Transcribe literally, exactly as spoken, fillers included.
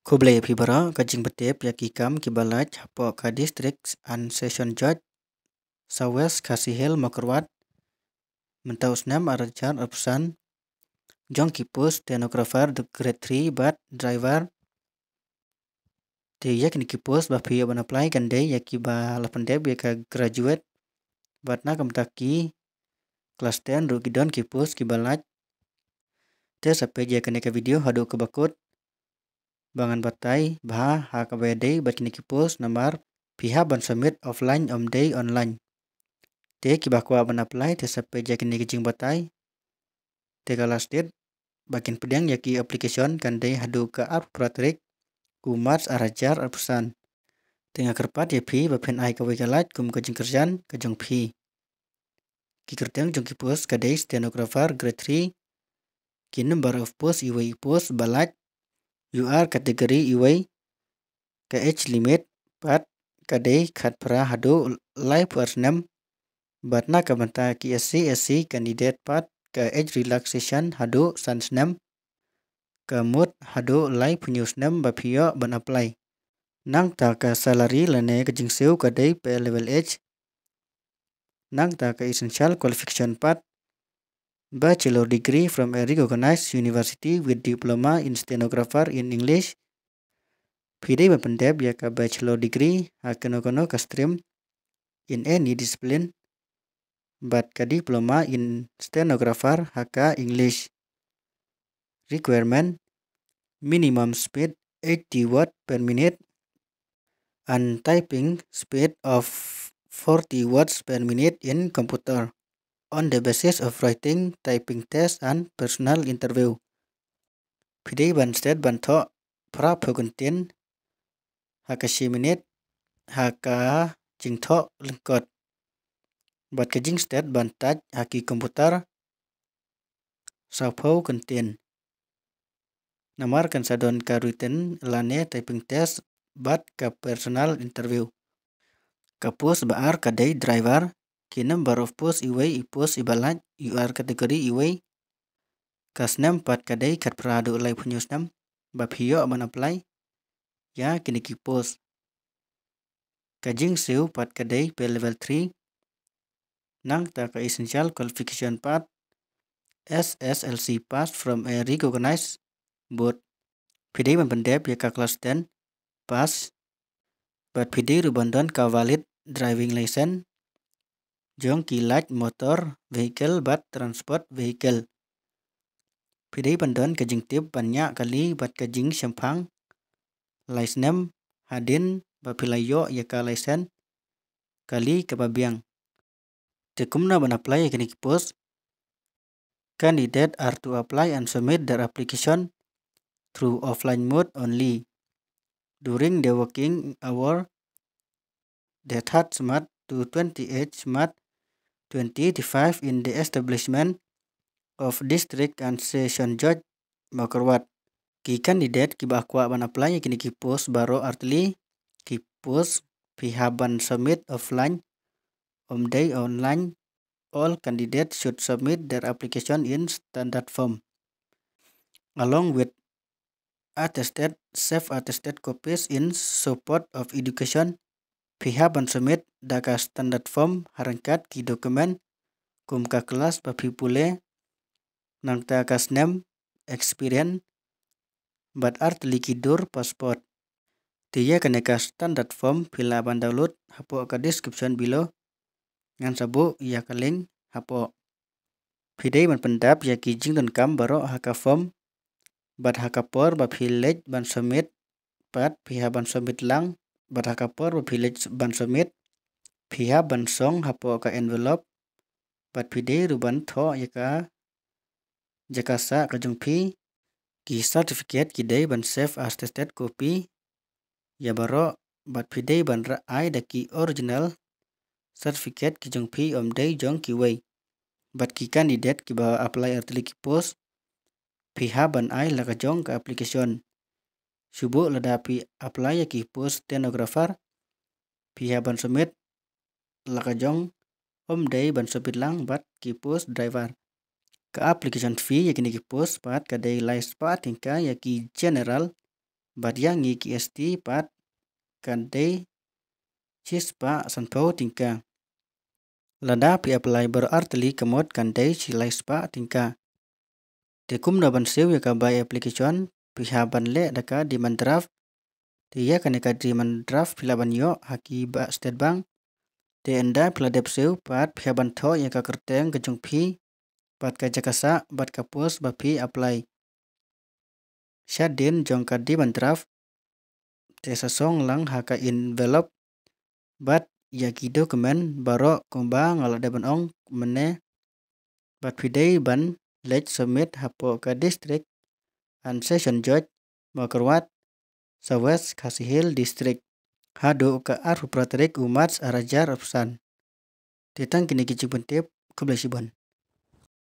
Khublei ïa phi baroh. Ka jingpyntip ïa ki kam kiba lait hapoh ka District and Session Judge, South West Khasi Hills, Mawkyrwat, mynta u snem ar hajar arphew san, jong ki post stenographer grade three bad driver. Te ïa kine ki post ba phi ïoh ban apply kan dei ïa kiba la pyndep ïa ka graduate, bad na ka bynta ki class ten ruh ki don ki post kiba lait. Te sa peit ïa kane ka video haduh kaba kut ba ngan batai bha ha kaba ïadei bad kine ki post, namar phi hap ban submit offline, ym dei online. Te kiba kwah ban apply te sa peit ïa kine ki jingbatai. Te ka last date ba kin pdiang ïa ki application kan dei haduh ka arphew phra tarik u March ar hajar arphew san. Te nga kyrpad ïa phi ba phin ai kawei ka lait kum ka jingkyrshan ka jong phi. Ki kyrteng jong ki post ka dei stenographer grade three, ki number of post, iwei i post ba lait, U R category iwei, ka age limit pat ka dei khatphra haduh laiphew ar snem, bad na ka bynta ki S C S T candidate pat ka age relaxation haduh san snem, ka mut haduh laiphew hynñiew snem ba phi ïoh ban apply. Nangta ka salary lane ka jingsiew ka dei pay level age. Nangta ka essential qualification pat bachelor degree from a recognized university with diploma in stenographer in English. Phi dei ban pyndep ïa ka bachelor degree ha kano kano ka stream in any discipline, bad ka diploma in stenographer ha ka English. Requirement: minimum speed eighty word per minute and typing speed of forty words per minute in computer on the basis of writing, typing test and personal interview. Phi dei ban stet ban thoh phra phew kyntien ha ka shi minit ha ka jingthoh lyngkot, bad ka jingstet ban type ha ki computer saw phew kyntien. Namar kan sa don ka written lane typing test bad ka personal interview. Ka post ba ar ka dei driver, ki number of post iwei i post iba lait, U R category iwei, ka snem pat ka dei khatphra haduh laiphew hynñiew snem ba phi ïoh ban apply ïa kine ki post. Ka jingsiew pat ka dei pay level three. Nangta ka essential qualification pat S S L C pass from a recognized board. Phi dei ban pyndep ïa ka class ten pass, bad phi dei ruh ban don ka valid driving license jong ki light motor vehicle bad transport vehicle. Phi dei ban don ka jingtip ban ñiah kali bad ka jingshemphang lai snem hadien ba phi la ïoh ïa ka license kali kaba biang. Te kumno ban apply ïa kine ki post? Candidate are to apply and submit their application through offline mode only during the working hour, the third March to twenty-eighth March twenty twenty-five in the establishment of District and Session Judge Mawkyrwat. Ki candidate kiba kwah ban apply ïa kine ki post baroh artylli ki post phi hap ban submit offline, ym dei online. All candidates should submit their application in standard form along with attested, self-attested copies in support of education. Phi hap ban submit da ka standard form ha ryngkat ki document kum ka class ba phi pule, nangta ka snem experience, bad artylli ki dur passport. Te ïa kane ka standard form phi lah ban download hapoh ka description below. Ngan sa buh ïa ka link hapoh. Phi dei ban pyndap ïa ki jingdonkam baroh ha ka form, bad ha ka por ba phi leit ban submit pat phi hap ban submit lang, bad ha ka por ba phi leit ban submit phi hap ban song hapoh ka envelope, bad phi dei ruh ban thoh ïa ka jaka sah ka jong phi. Ki certificate ki dei ban self attested copy ïa baroh, bad phi dei ban ai da ki original certificate ki jong phi, ym dei jong kiwei. Bad ki candidate kiba apply artylli ki post, phi hap ban ai la ka jong ka application. Shu buh lada phi apply ïa ki post stenographer, phi hap ban submit la ka jong, ym dei ban submit lang bad ki post driver. Ka application fee ïa kine ki post pat ka dei lai spah tyngka ïa ki general, Bad ïa ngi ki S T pat kan dei shispah sanphew tyngka. Lada phi apply baroh artylli ka mut kan dei shi laispah tyngka. Te kumno ban siew ïa ka bai application? Phi hap ban leh da ka demand draft. Te ïa kane ka demand draft phi lah ban ïoh ha ki ba State Bank. Te ynda phi la dep siew pat phi hap ban thoh ïa ka kyrteng ka jong phi, bad ka jaka sah, bad ka post ba phi apply. Shadien jong ka demand draft, te sa song lang ha ka envelope bad ïa ki document baroh kumba nga la dep ban ong mynne. Bad phi dei ban leit submit hapoh ka District and Session Judge, Mawkyrwat, South West Khasi Hills District, haduh ka arphew phra tarik u March ar hajar arphew san. Te tang kine ki jingpyntip, khublei shibun.